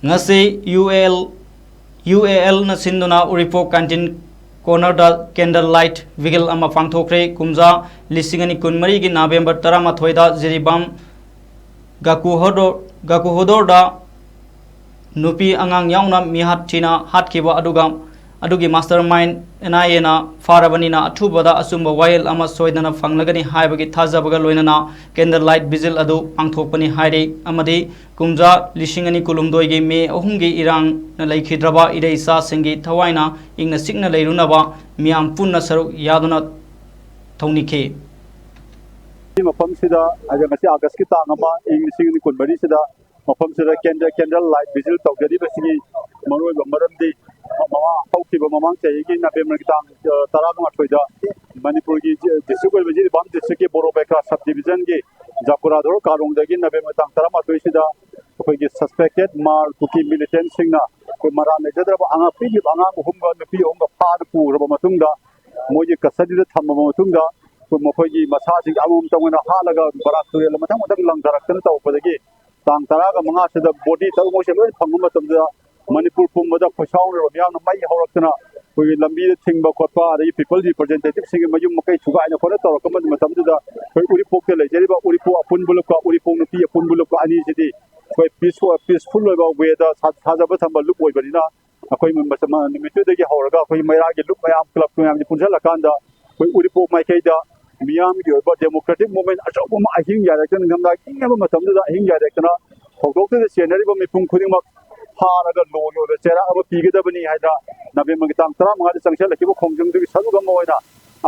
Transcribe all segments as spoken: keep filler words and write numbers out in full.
ꯉꯁꯤ U A L U ꯑꯦ ꯑꯦꯜꯅ ꯁꯤꯟꯗꯨꯅ ꯎꯔꯤꯄꯣꯛ canteen ꯀꯣꯔꯅꯔꯗ candle light ꯚꯤꯒꯤꯜ ꯑꯃ ꯄꯥꯡꯊꯣꯛꯈ꯭ꯔꯦ꯫ ꯀꯨꯝꯖꯥ ꯂꯤꯁꯤꯡ ꯑꯅꯤ ꯀꯨꯟꯃꯔꯤꯒꯤ ꯅꯕꯦꯝꯕꯔ ꯇꯔꯥꯃꯥꯊꯣꯏꯗ ꯖꯤꯔꯤꯕꯥꯝ ꯒꯥꯀꯨꯍꯣꯗꯣ ꯒꯥꯀꯨꯍꯣꯗꯣꯔꯗ ꯅꯨꯄꯤ ꯑꯉꯥꯡ ꯌꯥꯎꯅ ꯃꯤꯍꯥꯠ ꯊꯤꯅ ꯍꯥꯠꯈꯤꯕ ꯑꯗꯨꯒ ꯑꯗꯨꯒꯤ ꯃꯥꯁꯇꯔ ꯃꯥꯏꯟ ꯑꯦꯟ ꯑꯥꯏ ꯑꯦꯅ ꯐꯥꯔꯕꯅꯤꯅ ꯑꯊꯨꯕꯗ ꯑꯆꯨꯝꯕ ꯋꯥꯌꯦꯜ ꯑꯃ ꯁꯣꯏꯗꯅ ꯐꯪꯂꯒꯅꯤ ꯍꯥꯏꯕꯒꯤ ꯊꯥꯖꯕꯒ ꯂꯣꯏꯅꯅ ꯀꯦꯟꯗꯜ ꯂꯥꯏꯠ ꯚꯤꯖꯤꯜ ꯑꯗꯨ ꯄꯥꯡꯊꯣꯛꯄꯅꯤ ꯍꯥꯏꯔꯤ꯫ ꯑꯃꯗꯤ ꯀꯨꯝꯖꯥ ꯂꯤꯁꯤꯡ ꯑꯅꯤ ꯀꯨꯟꯍꯨꯝꯗꯣꯏꯒꯤ ꯃꯦ ꯑꯍꯨꯝꯒꯤ ꯏꯔꯥꯡꯅ ꯂꯩꯈꯤꯗ꯭ꯔꯕ ꯏꯔꯩ ꯏꯆꯥꯁꯤꯡꯒꯤ ꯊꯋꯥꯏꯅ ꯏꯪꯅ ꯆꯤꯛꯅ ꯂꯩꯔꯨꯅꯕ ꯃꯤꯌꯥꯝ ꯄꯨꯟꯅ ꯁꯔꯨꯛ ꯌꯥꯗꯨꯅ ꯊꯧꯅꯤꯈꯤ꯫ ꯃꯐꯝꯁꯤꯗ ꯍꯥꯏꯗꯤ ꯉꯁꯤ ꯑꯥꯒꯁꯀꯤ ꯇꯥꯡ ꯑꯃ ꯏꯪ ꯂꯤꯁꯤꯡ ꯑꯅꯤ ꯀꯨꯟꯃꯔꯤꯁꯤꯗ ꯃꯐꯝꯁꯤꯗ ꯀꯦꯟꯗꯜ ꯂꯥꯏꯠ ꯚꯤꯖꯤꯜ ꯇꯧꯖꯔꯤꯕꯁꯤꯒꯤ ꯃꯔꯨꯑꯣꯏꯕ ꯃꯔꯝꯗꯤ ꯃꯃꯥ ꯍꯧꯈꯤꯕ ꯃꯃꯥꯡ ꯆꯍꯤꯒꯤ ꯅꯕꯦꯝꯕꯔꯒꯤ ꯇꯥꯡ ꯇꯔꯥꯃꯥꯊꯣꯏꯗ ꯃꯅꯤꯄꯨꯔꯒꯤ ꯗꯤꯁꯇ꯭ꯔꯤꯛ ꯑꯣꯏꯕ ꯖꯤꯔꯤꯕꯥꯝ ꯗꯤꯁꯇ꯭ꯔꯤꯛꯀꯤ ꯕꯣꯔꯣ ꯕꯦꯀꯥ ꯁꯕ ꯗꯤꯕꯤꯖꯟꯒꯤ ꯖꯥꯀꯨꯔꯥꯗꯣꯔ ꯀꯥꯔꯣꯡꯗꯒꯤ ꯅꯕꯦꯝꯕꯔ ꯇꯥꯡ ꯇꯔꯥꯃꯥꯊꯣꯏꯁꯤꯗ ꯑꯩꯈꯣꯏꯒꯤ ꯁꯁꯄꯦꯛꯇꯦꯠ ꯃꯥꯔ ꯀꯨꯀꯤ ꯃꯤꯂꯤꯇꯦꯟꯁꯤꯡꯅ ꯑꯩꯈꯣꯏ ꯃꯔꯥꯜ ꯂꯩꯖꯗ꯭ꯔꯕ ꯑꯉꯥꯡ ꯄꯤꯛꯂꯤꯕ ꯑꯉꯥꯡ ꯑꯍꯨꯝꯒ ꯅꯨꯄꯤ ꯑꯍꯨꯝꯒ ꯐꯥꯅ ꯄꯨꯈ꯭ꯔꯕ ꯃꯇꯨꯡꯗ ꯃꯣꯏꯒꯤ ꯀꯁꯇꯗꯤꯗ ꯊꯝꯃꯕ ꯃꯇꯨꯡꯗ ꯑꯩꯈꯣꯏ ꯃꯈꯣꯏꯒꯤ ꯃꯁꯥꯁꯤꯡ ꯑꯃꯃꯝꯇ ꯑꯣꯏꯅ ꯍꯥꯠꯂꯒ ꯕꯔꯥꯛ ꯇꯨꯔꯦꯜꯗ ꯃꯊꯪ ꯃꯊꯪ ꯂꯪꯊꯔꯛꯇꯅ ꯇꯧꯔꯛꯄꯗꯒꯤ ꯇꯥꯡ ꯇꯔꯥꯒ ꯃꯉꯥꯁꯤꯗ ꯕꯣꯗꯤ ꯇꯔꯨꯛꯃꯛꯁꯦ ꯂꯣꯏꯅ ꯐꯪꯕ ꯃꯇꯝꯗ ꯃꯅꯤꯄꯨꯔ ꯄꯨꯝꯕꯗ ꯈꯣꯏꯁꯥꯎꯅꯔꯕ ꯃꯤꯌꯥꯝꯅ ꯃꯩ ꯍꯧꯔꯛꯇꯅ ꯑꯩꯈꯣꯏꯒꯤ ꯂꯝꯕꯤꯗ ꯊꯤꯡꯕ ꯈꯣꯠꯄ ꯑꯗꯒꯤ ꯄꯤꯄꯜ ꯔꯤꯄ꯭ꯔꯖꯦꯟꯇꯦꯇꯤꯚꯁꯤꯡꯒꯤ ꯃꯌꯨꯝ ꯃꯀꯩ ꯊꯨꯒꯥꯏꯅ ꯈꯣꯠꯅ ꯇꯧꯔꯛꯄ ꯃꯇꯝꯗꯨꯗ ꯑꯩꯈꯣꯏ ꯎꯔꯤꯄꯣꯛꯇ ꯂꯩꯖꯔꯤꯕ ꯎꯔꯤꯄꯣꯛ ꯑꯄꯨꯟꯕ ꯂꯨꯞꯀ ꯎꯔꯤꯄꯣꯛ ꯅꯨꯄꯤ ꯑꯄꯨꯟꯕ ꯂꯨꯞꯀ ꯑꯅꯤꯁꯤꯗꯤ ꯑꯩꯈꯣꯏ ꯄꯤꯁ ꯄꯤꯁꯐꯨꯜ ꯑꯣꯏꯕ ꯋꯦꯗ ꯊꯥꯖꯕ ꯊꯝꯕ ꯂꯨꯞ ꯑꯣꯏꯕꯅꯤꯅ ꯑꯩꯈꯣꯏ ꯃ- ꯃ- ꯅꯨꯃꯤꯠꯇꯨꯗꯒꯤ ꯍꯧꯔꯒ ꯑꯩꯈꯣꯏ ꯃꯩꯔꯥꯒꯤ ꯂꯨꯞ ꯃꯌꯥꯝ ꯀ꯭ꯂꯕ ꯃꯌꯥꯝꯁꯤ ꯄꯨꯟꯁꯤꯜꯂꯀꯥꯟꯗ ꯑꯩꯈꯣꯏ ꯎꯔꯤꯄꯣꯛ ꯃꯥꯏꯀꯩꯗ ꯃꯤꯌꯥꯝꯒꯤ ꯑꯣꯏꯕ ꯗꯦꯃꯣꯀ꯭ꯔꯦꯇꯤꯛ ꯃꯨꯚꯃꯦꯟ ꯑꯆꯧꯕ ꯑꯃ ꯑꯍꯤꯡ ꯌꯥꯔꯦꯛꯇꯅ ꯅꯤꯡꯊꯝꯊꯥꯒꯤ ꯏꯪꯉꯕ ꯃꯇꯝꯗꯨꯗ ꯑꯍꯤꯡ ꯌꯥꯔꯦꯛꯇꯅ ꯊꯧꯗꯣꯛꯇꯨꯗ ꯆꯦꯟꯅꯔꯤꯕ ꯃꯤꯄꯨꯝ ꯈꯨꯗꯤꯡꯃꯛ ꯐꯥꯔꯒ ꯂꯣꯒꯤ ꯑꯣꯏꯕ ꯆꯩꯔꯥꯛ ꯑꯃ ꯄꯤꯒꯗꯕꯅꯤ ꯍꯥꯏꯅ ꯅꯕꯦꯝꯕꯔꯒꯤ ꯇꯥꯡ ꯇꯔꯥꯃꯉꯥꯗ ꯆꯪꯁꯤꯜꯂꯛꯈꯤꯕ ꯈꯣꯡꯖꯪꯗꯨꯒꯤ ꯁꯔꯨꯛ ꯑꯃ ꯑꯣꯏꯅ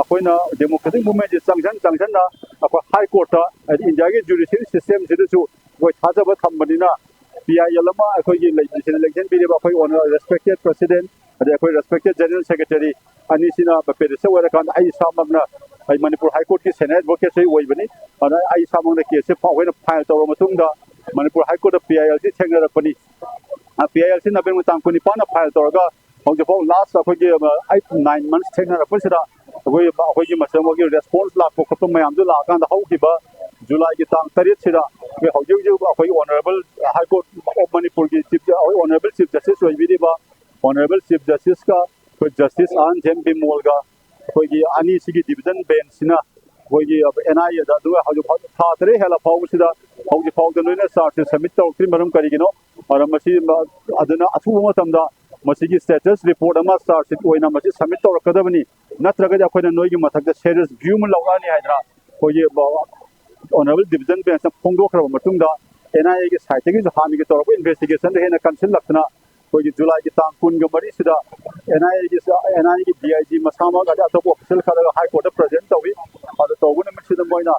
ꯑꯩꯈꯣꯏꯅ ꯗꯦꯃꯣꯀ꯭ꯔꯦꯇꯤꯛ ꯃꯨꯚꯃꯦꯟꯁꯤ ꯆꯪꯁꯤꯟ ꯆꯪꯁꯤꯟꯅ ꯑꯩꯈꯣꯏ ꯍꯥꯏ ꯀꯣꯔꯠꯇ ꯍꯥꯏꯗꯤ ꯏꯟꯗꯤꯌꯥꯒꯤ ꯖꯨꯗꯤꯁꯤꯌꯔꯤ ꯁꯤꯁꯇꯦꯝꯁꯤꯗꯁꯨ ꯑꯩꯈꯣꯏ ꯊꯥꯖꯕ ꯊꯝꯕꯅꯤꯅ ꯄꯤ ꯑꯥꯏ ꯑꯦꯜ ꯑꯃ ꯑꯩꯈꯣꯏꯒꯤ ꯂꯩ- ꯂꯦꯡꯁꯤꯟꯕꯤꯔꯤꯕ ꯑꯩꯈꯣꯏ ꯑꯣꯅꯔ ꯔꯦꯁꯄꯦꯛꯇꯦꯠ ꯄ꯭ꯔꯁꯤꯗꯦꯟ ꯑꯗꯩ ꯑꯩꯈꯣꯏ ꯔꯦꯁꯄꯦꯛꯇꯦꯠ ꯖꯦꯅꯔꯦꯜ ꯁꯦꯀ꯭ꯔꯦꯇꯔꯤ ꯑꯅꯤꯁꯤꯅ ꯄꯦꯔꯤꯁꯇ ꯑꯣꯏꯔꯀꯥꯟꯗ ꯑꯩ ꯏꯁꯥꯃꯛꯅ ꯑꯩ ꯃꯅꯤꯄꯨꯔ ꯍꯥꯏ ꯀꯣꯔꯠꯀꯤ ꯁꯦꯅꯤꯌꯔ ꯑꯦꯗꯚꯣꯀꯦꯠꯁꯨ ꯑꯩ ꯑꯣꯏꯕꯅꯤ꯫ ꯑꯗꯨꯅ ꯑꯩ ꯏꯁꯥꯃꯛꯅ ꯀꯦꯁꯁꯦ ꯑꯩꯈꯣꯏꯅ ꯐꯥꯏꯜ ꯇꯧꯔꯕ ꯃꯇꯨꯡꯗ ꯃꯅꯤꯄꯨꯔ ꯍꯥꯏ ꯀꯣꯔꯠꯇ P I L C ꯊꯦꯡꯅꯔꯛꯄꯅꯤ꯫ P I L C November ꯇꯥꯡ ꯀꯨꯟꯅꯤꯄꯥꯟꯗ ꯐꯥꯏꯜ ꯇꯧꯔꯒ ꯍꯧꯖꯤꯛꯐꯥꯎ ꯂꯥꯁ ꯑꯩꯈꯣꯏꯒꯤ ꯑꯩꯠ ꯅꯥꯏꯟ ꯃꯟꯁ ꯊꯦꯡꯅꯔꯛꯄꯁꯤꯗ ꯑꯩꯈꯣꯏ ꯑꯩꯈꯣꯏꯒꯤ ꯃꯁꯤꯗ ꯃꯣꯏꯒꯤ ꯔꯦꯁꯄꯣꯟꯁ ꯂꯥꯛꯄ ꯈꯣꯠꯄ ꯃꯌꯥꯝꯗꯨ ꯂꯥꯛꯑꯀꯥꯟꯗ ꯍꯧꯈꯤꯕ ꯖꯨꯂꯥꯏꯒꯤ ꯇꯥꯡ ꯇꯔꯦꯠꯁꯤꯗ ꯑꯩꯈꯣꯏ ꯍꯧꯖꯤꯛ ꯍꯧꯖꯤꯛ ꯑꯩꯈꯣꯏ ꯑꯣꯅꯔꯦꯕꯜ ꯍꯥꯏ ꯀꯣꯔꯠ ꯑꯣꯐ ꯃꯅꯤꯄꯨꯔꯒꯤ ꯆꯤꯞ ꯑꯣꯅꯔꯦꯕꯜ ꯆꯤꯐ ꯖꯁꯇꯤꯁ ꯑꯣꯏꯕꯤꯔꯤꯕ ꯑꯣꯅꯔꯦꯕꯜ ꯆꯤꯐ ꯖꯁꯇꯤꯁꯀ ꯑꯩꯈꯣꯏ ꯖꯁꯇꯤꯁ ꯑꯥꯔ ꯑꯦꯟ ꯖꯦꯝ ꯕꯤꯃꯣꯜꯒ ꯑꯩꯈꯣꯏꯒꯤ ꯑꯅꯤꯁꯤꯒꯤ ꯗꯤꯕꯤꯖꯟ ꯕꯦꯟꯁꯁꯤꯅ ꯑꯩꯈꯣꯏꯒꯤ ꯑꯦꯟ ꯑꯥꯏ ꯑꯦꯗ ꯑꯗꯨꯒ ꯍꯧꯖꯤꯛ ꯐꯥꯎ ꯊꯥ ꯇꯔꯦꯠ ꯍꯦꯜꯂ ꯐꯥꯎꯕꯁꯤꯗ ꯍꯧꯖꯤꯛ ꯐꯥꯎꯗ ꯂꯣꯏꯅ ꯆꯥꯔꯖꯁꯦ ꯁꯕꯃꯤꯠ ꯇꯧꯔꯛꯇ꯭ꯔꯤ꯫ ꯃꯔꯝ ꯀꯔꯤꯒꯤꯅꯣ? ꯃꯔꯝ ꯃꯁꯤ ꯑꯗꯨꯅ ꯑꯊꯨꯕ ꯃꯇꯝꯗ ꯃꯁꯤꯒꯤ ꯁ꯭ꯇꯦꯇꯁ ꯔꯤꯄꯣꯔꯠ ꯑꯃ ꯆꯥꯔꯖ ꯁꯤꯠ ꯑꯣꯏꯅ ꯃꯁꯤ ꯁꯕꯃꯤꯠ ꯇꯧꯔꯛꯀꯗꯕꯅꯤ, ꯅꯠꯇ꯭ꯔꯒꯗꯤ ꯑꯩꯈꯣꯏꯅ ꯅꯣꯏꯒꯤ ꯃꯊꯛꯇ ꯁꯦꯔꯤꯌꯁ ꯚ꯭ꯌꯨ ꯑꯃ ꯂꯧꯔꯛꯑꯅꯤ ꯍꯥꯏꯗꯅ ꯑꯩꯈꯣꯏꯒꯤ ꯑꯣꯅꯔꯦꯕꯜ ꯗꯤꯕꯤꯖꯟ ꯕꯦꯟꯁꯅ ꯐꯣꯡꯗꯣꯛꯈ꯭ꯔꯕ ꯃꯇꯨꯡꯗ ꯑꯦꯟ ꯑꯥꯏ ꯑꯦꯒꯤ ꯁꯥꯏꯠꯇꯒꯤꯁꯨ ꯍꯥꯟꯅꯒꯤ ꯇꯧꯔꯛꯄ ꯏꯟꯚꯦꯁꯇꯤꯒꯦꯁꯟꯗ ꯍꯦꯟꯅ ꯀꯟꯁꯤꯜꯂꯛꯇꯅ ꯑꯩꯈꯣꯏꯒꯤ ꯖꯨꯂꯥꯏꯒꯤ ꯇꯥꯡ ꯀꯨꯟꯒ ꯃꯔꯤꯁꯤꯗ ꯑꯦꯟ ꯑꯥꯏ ꯑꯦꯒꯤ ꯑꯦꯟ ꯑꯥꯏ ꯑꯦꯒꯤ ꯗꯤ ꯑꯥꯏ ꯖꯤ ꯃꯁꯥꯃꯛ ꯑꯗꯩ ꯑꯇꯣꯞꯄ ꯑꯣꯐꯤꯁꯦꯜ ꯈꯔꯒ ꯍꯥꯏ ꯀꯣꯔꯠꯇ ꯄ꯭ꯔꯖꯦꯟ ꯇꯧꯏ꯫ ꯑꯗꯨ ꯇꯧꯕ ꯅꯨꯃꯤꯠꯁꯤꯗ ꯃꯣꯏꯅ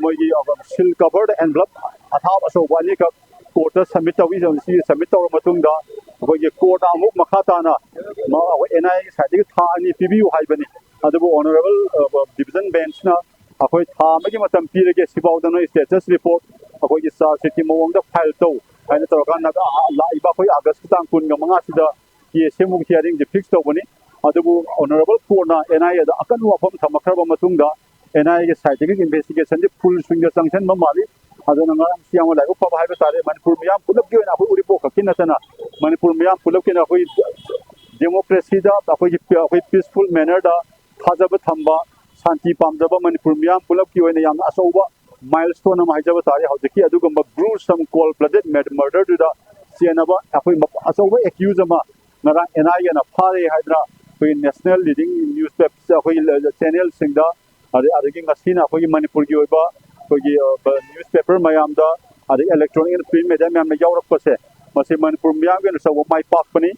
ꯃꯣꯏꯒꯤ ꯁꯤꯜ ꯀꯚꯔꯗ ꯑꯦꯟꯚꯂꯞ ꯑꯊꯥꯕ ꯑꯆꯧꯕ ꯑꯅꯤꯈꯛ ꯀꯣꯔꯠꯇ ꯁꯕꯃꯤꯠ ꯇꯧꯏ꯫ ꯁꯤ ꯁꯕꯃꯤꯠ ꯇꯧꯔꯕ ꯃꯇꯨꯡꯗ ꯑꯩꯈꯣꯏꯒꯤ ꯀꯣꯔꯠꯅ ꯑꯃꯨꯛ ꯃꯈꯥ ꯇꯥꯅ ꯑꯦꯟ ꯑꯥꯏ ꯑꯦꯒꯤ ꯁꯥꯏꯠꯇꯒꯤ ꯊꯥ ꯑꯅꯤ ꯄꯤꯕꯤꯌꯨ ꯍꯥꯏꯕꯅꯤ꯫ ꯑꯗꯨꯕꯨ ꯑꯣꯅꯔꯦꯕꯜ ꯗꯤꯕꯤꯖꯟ ꯕꯦꯟꯁꯅ ꯑꯩꯈꯣꯏ ꯊꯥ ꯑꯃꯒꯤ ꯃꯇꯝ ꯄꯤꯔꯒꯦ, ꯁꯤꯐꯥꯎꯗ ꯅꯣꯏ ꯁ꯭ꯇꯦꯇꯁ ꯔꯤꯄꯣꯔꯠ ꯑꯩꯈꯣꯏꯒꯤ ꯆꯥꯔꯖ ꯁꯤꯠꯀꯤ ꯃꯑꯣꯡꯗ ꯐꯥꯏꯜ ꯇꯧ ꯍꯥꯏꯅ ꯇꯧꯔꯀꯥꯟꯗ ꯂꯥꯛꯏꯕ ꯑꯩꯈꯣꯏ ꯑꯥꯒꯁꯀꯤ ꯇꯥꯡ ꯀꯨꯟꯒ ꯃꯉꯥꯁꯤꯗ ꯀꯦꯁꯁꯦ ꯑꯃꯨꯛ ꯍꯤꯌꯥꯔꯤꯡꯁꯦ ꯐꯤꯛꯁ ꯇꯧꯒꯅꯤ꯫ ꯑꯗꯨꯕꯨ ꯑꯣꯅꯔꯦꯕꯜ ꯀꯣꯔꯠꯅ ꯑꯦꯟ ꯑꯥꯏ ꯑꯦꯗ ꯑꯀꯟꯕ ꯋꯥꯐꯝ ꯊꯝꯃꯛꯈ꯭ꯔꯕ ꯃꯇꯨꯡꯗ ꯑꯦꯟ ꯑꯥꯏ ꯑꯦꯒꯤ ꯁꯥꯏꯠꯇꯒꯤ ꯏꯟꯚꯦꯁꯇꯤꯒꯦꯁꯟꯁꯦ ꯐꯨꯜ ꯁ꯭ꯋꯤꯡꯗ ꯆꯪꯁꯤꯟꯕ ꯃꯥꯜꯂꯤ꯫ ꯑꯗꯨꯅ ꯉꯔꯥꯡꯁꯤ ꯌꯥꯝꯅ ꯂꯥꯏꯕꯛ ꯐꯕ ꯍꯥꯏꯕ ꯇꯥꯔꯦ꯫ ꯃꯅꯤꯄꯨꯔ ꯃꯤꯌꯥꯝ ꯄꯨꯂꯞꯀꯤ ꯑꯣꯏꯅ, ꯑꯩꯈꯣꯏ ꯎꯔꯤꯄꯣꯛ ꯈꯛꯀꯤ ꯅꯠꯇꯅ ꯃꯅꯤꯄꯨꯔ ꯃꯤꯌꯥꯝ ꯄꯨꯂꯞꯀꯤ ꯑꯣꯏꯅ ꯑꯩꯈꯣꯏ ꯗꯦꯃꯣꯀ꯭ꯔꯦꯁꯤꯗ ꯑꯩꯈꯣꯏꯒꯤ ꯑꯩꯈꯣꯏ ꯄꯤꯁꯐꯨꯜ ꯃꯦꯅꯔꯗ ꯊꯥꯖꯕ ꯊꯝꯕ, ꯁꯥꯟꯇꯤ ꯄꯥꯝꯖꯕ ꯃꯅꯤꯄꯨꯔ ꯃꯤꯌꯥꯝ ꯄꯨꯂꯞꯀꯤ ꯑꯣꯏꯅ ꯌꯥꯝꯅ ꯑꯆꯧꯕ ꯃꯥꯏꯜꯁ꯭ꯇꯣꯟ ꯑꯃ ꯍꯥꯏꯖꯕ ꯇꯥꯔꯦ꯫ ꯍꯧꯖꯤꯛꯀꯤ ꯑꯗꯨꯒꯨꯝꯕ ꯒ꯭ꯔꯨꯁꯝ ꯀꯣꯜ ꯕ꯭ꯂꯗꯦꯗ ꯃꯔꯗꯔꯗꯨꯗ ꯆꯦꯟꯅꯕ ꯑꯩꯈꯣꯏ ꯑꯆꯧꯕ ꯑꯦꯀ꯭ꯌꯨꯖ ꯑꯃ ꯉꯔꯥꯡ ꯑꯦꯟ ꯑꯥꯏ ꯑꯦꯅ ꯐꯥꯔꯦ ꯍꯥꯏꯗꯅ ꯑꯩꯈꯣꯏꯒꯤ ꯅꯦꯁꯅꯦꯜ ꯂꯤꯗꯤꯡ ꯅ꯭ꯌꯨꯁ ꯄꯦꯄꯔ, ꯑꯩꯈꯣꯏꯒꯤ ꯆꯦꯅꯦꯜꯁꯤꯡꯗ, ꯑꯗꯩ ꯑꯗꯒꯤ ꯉꯁꯤꯅ ꯑꯩꯈꯣꯏꯒꯤ ꯃꯅꯤꯄꯨꯔꯒꯤ ꯑꯣꯏꯕ ꯑꯩꯈꯣꯏꯒꯤ ꯅ꯭ꯌꯨꯁ ꯄꯦꯄꯔ ꯃꯌꯥꯝꯗ, ꯑꯗꯒꯤ ꯏꯂꯦꯛꯇ꯭ꯔꯣꯅꯤꯛ ꯑꯦꯟ ꯄ꯭ꯔꯤꯟ ꯃꯦꯗꯤꯌꯥ ꯃꯌꯥꯝꯅ ꯌꯥꯎꯔꯛꯄꯁꯦ, ꯃꯁꯤ ꯃꯅꯤꯄꯨꯔ ꯃꯤꯌꯥꯝꯒꯤ ꯑꯣꯏꯅ ꯑꯆꯧꯕ ꯃꯥꯏ ꯄꯥꯛꯄꯅꯤ꯫